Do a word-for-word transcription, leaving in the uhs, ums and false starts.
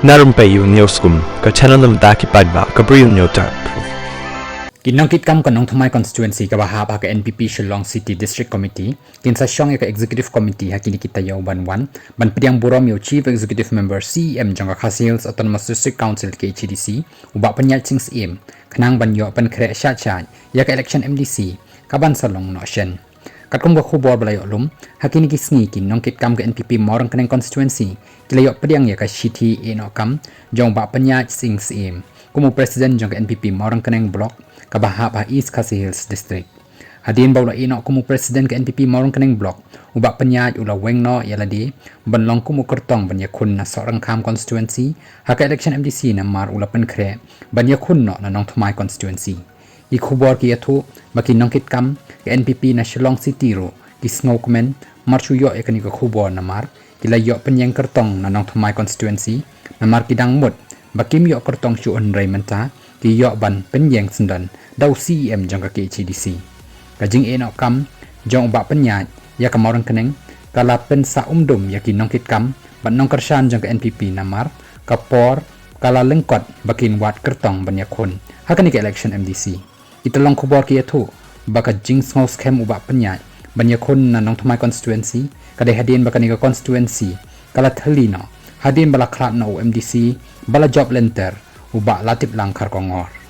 Na rympei ïa u News Kum, ka channel na bynta ki paidbah, ka Bri u Newtap. Ki nongkitkam ka Nongthymmai constituency kaba hap ha ka N P P Shillong City District Committee kin sa shong ïa ka Executive Committee ha kine ki taïew ban wan ban pdiang burom ïa u Chief Executive Member, C E M jong ka Khasi Hills Autonomous District Council, K H A D C, u Bah Pynïaid Sing Syiem, khnang ban ïoh pynkhreh shah shah ïa ka election M D C kaban sa long noh shen. Katkum ka khubor ba la ïoh lum, ha kine ki sngi ki nongkitkam ka N P P Mawryngkneng constituency ki la ïoh pdiang ïa ka shithi ïehnoh kam jong u Bah Pynïaid Sing Syiem kum u President jong ka N P P Mawryngkneng Block kaba hap ha East Khasi Hills District. Hadien ba u la ïehnoh kum u President ka N P P Mawryngkneng Block, u Bah Pynïaid u la weng noh ïa lade ban long kum u kyrtong ban ïakhun na Sohryngkham constituency ha ka election M D C, namar u la pynkhreh ban ïakhun noh na Nongthymmai constituency. Ki khubor ki ïathuh ba ki nongkitkam ka N P P na Shillong City ruh ki sngewkmen mar shu ïoh ïa kane ka khubor, namar ki la ïoh pynïeng kyrtong na Nongthymmai constituency, namar ki dang mut ba kim ïoh kyrtong shuh, hynrei mynta ki ïoh ban pynïeng syndon da u C E M jong ka K H A D C. Ka jingïehnoh kam jong u Bah Pynïaid ïa ka Mawryngkneng ka la pynsah umdum ïa ki nongkitkam bad nongkyrshan jong ka N P P, namar ka por ka la lyngkot ba kin wad kyrtong ban ïakhun ha kane ka election M D C. Ki tyllong khubor ki ïathuh ba ka jingsngewskhem u Bah Pynïaid ban ïakhun na Nongthymmai constituency ka dei hadien ba kane ka constituency ka la thylli noh hadien ba la khlad noh u M D C ba la jop lynter, u Bah Latiplang Kharkongor.